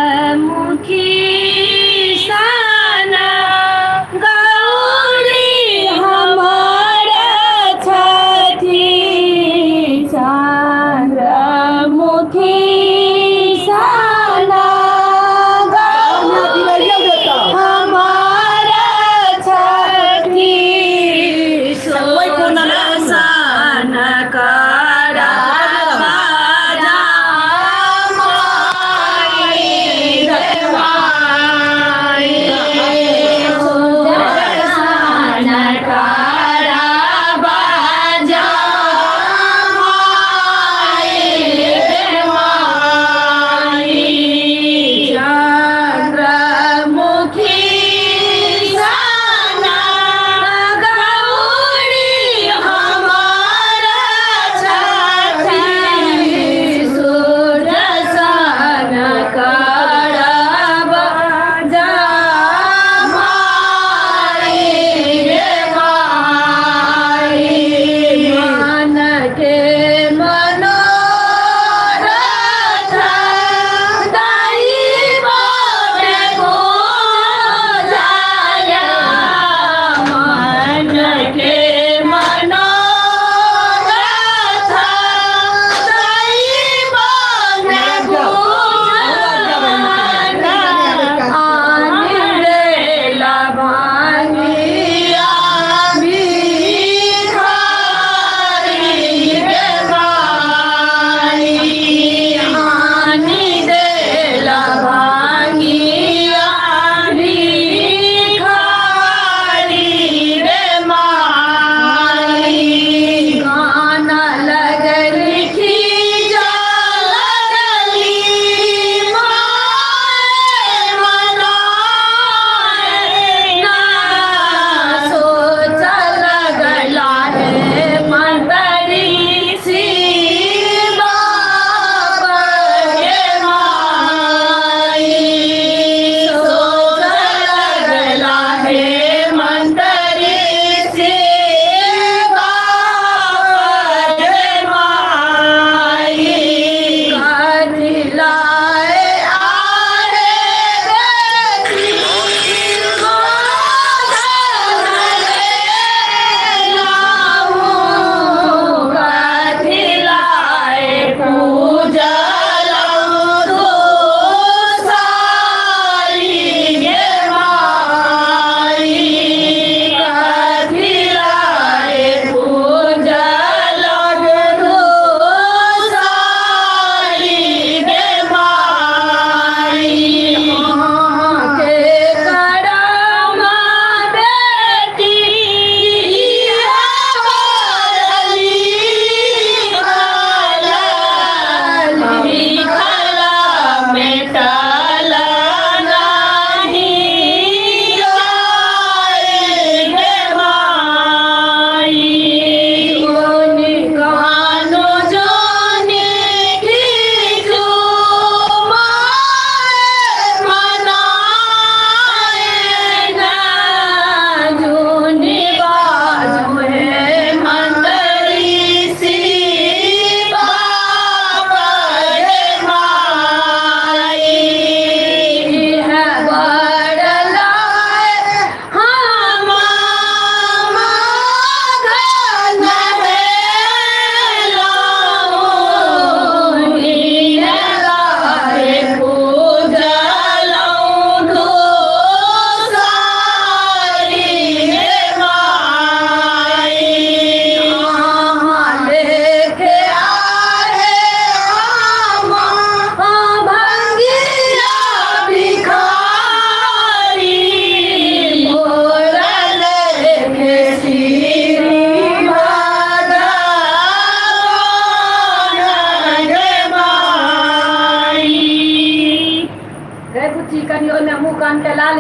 चंद्रमुखी सन गौरी हमर छथि, चंद्रमुखी सन गौरी हमर छथि, सोन सन करा बाजा माई रे माई, सोन करा बाजा माई रे माई, चंद्रमुखी सन गौरी हमर छथि, सूर सन करब जा माई रे माई, मन के मनोरथ दैव जाया, मन के मनोरथ दैव आनि देला भांगिया भिखारी रे माई, आनि देला भांगिया भिखारी रे माई, गाना लगली खीजा लगली माय मनाए ना, सोच लगला हे मंतरी सी बाप गे माई, सोच लगला हे मंतरी सी बाप गे माई, कथी लाए आहे बेटी माधन रे लाहू, कथी लाए पूजलहुँ सारी गे माई, कथी लाए पूजलहुँ सारी गे माई, अहाँके करम बेटी लिखल मेटल नाही जाय गे माई, जोनि कानो जोनि खींचू my मनाए ना, जोनि बाजू हे मंतरी सी बाप गे माई, है बड़ लाए हम मगन हे लाऊं, लाए पूजलहुँ सारी गे माई, अहाँ लेखे आहे हम भंगिया भिखारी, मोर लेखे श्री भगवान गे माई। गे बुच्ची, कनि ओहिमे मुँह कानके लाल